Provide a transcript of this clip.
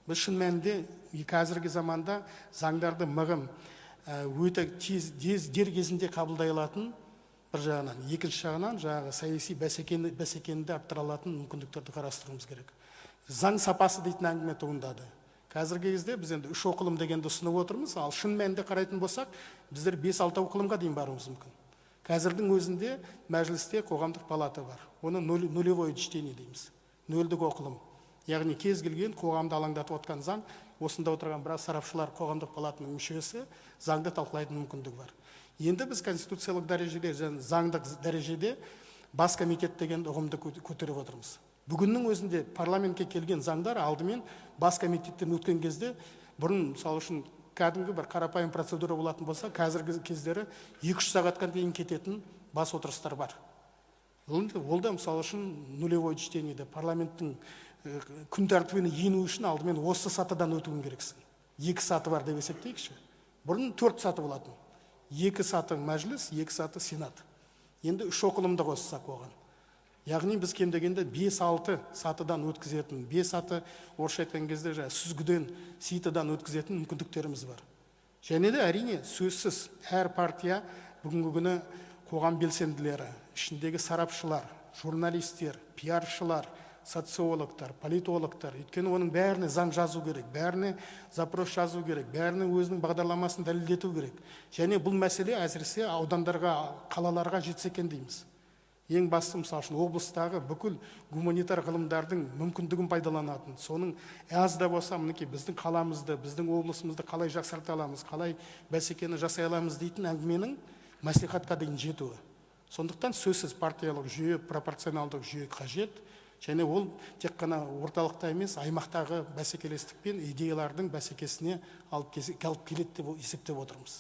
Біз шын мәнінде қазіргі заманда заңдарды мығым, өте тез, дер кезінде қабылдай алатын бір жағынан, екінші жағынан жаңағы саяси бәсекені де арттыра алатын мүмкіндіктерді қарастыруымыз керек. Заң сапасы дейтін әңгіме туындады. Қазіргі кезде біз енді 3 оқылым дегенді ұсынып отырмыз, ал шын мәнінде қарайтын болсақ, біздер 5-6 оқылымға дейін баруымыз мүмкін. Қазірдің өзінде мәжілісте қоғамдық палата бар. Оны нулевое чтение дейміз. Нөлдік оқылым. Яғни кез келген қоғамды алаңдатып отқан заң, осында отырған біраз сарапшылар, қоғамдық палатаның мүшесі заңды талқылайтын мүмкіндігі бар. Енді біз конституциялық дәрежеде және заңдық дәрежеде бас комитет деген ұғымды көтеріп отырмыз. Бүгіннің өзінде парламентке келген заңдар алдымен бас комитеттен өткен кезде, бұрын мысалы үшін кәдімгі бір қарапайым процедура болатын болса, қазіргі кездері 2-3 сағатқа дейін кететін бас отырыстар бар. Ол да мысалы үшін нулевой чтение де парламенттің күн тәртібіне ену үшін алдымен осы сатыдан өтуің керексің. 2 саты бар деп есептейікші. Бұрын 4 саты болатын. 2 саты мәжіліс, 2 саты сенат. Енді 3 оқылымды қоссақ оған. Яғни біз кем дегенде 5-6 сатыдан өткізетін, 5 саты орысша айтқан кезде жаңа сүзгіден, ситыдан өткізетін мүмкіндіктеріміз бар. Және де әрине сөзсіз әр партия бүгінгі күні қоғам белсенділері, ішіндегі сарапшылар, журналистер, пиаршылар, социологтар, политологтар, өйткені оның бәріне заң жазу керек, бәріне запрос жазу керек, бәріне өзінің бағдарламасын дәлелдету керек. Және бұл мәселе әсіресе аудандарға, қалаларға жетсе екен дейміз. Ең басты мысалы үшін облыстағы бүкіл гуманитар ғылымдардың мүмкіндігін пайдаланатын, соның аз да болса мінекей біздің қаламызды, біздің облысымызды қалай жақсарта аламыз, қалай бәсекені жасай аламыз дейтін әңгіменің мәслихатқа дейін жетуі. Сондықтан сөзсіз партиялық жүйе, пропорционалдық жүйе қажет. Және ол тек қана орталықта емес, аймақтағы бәсекелестік пен идеялардың бәсекесіне алып келеді деп есептеп отырмыз.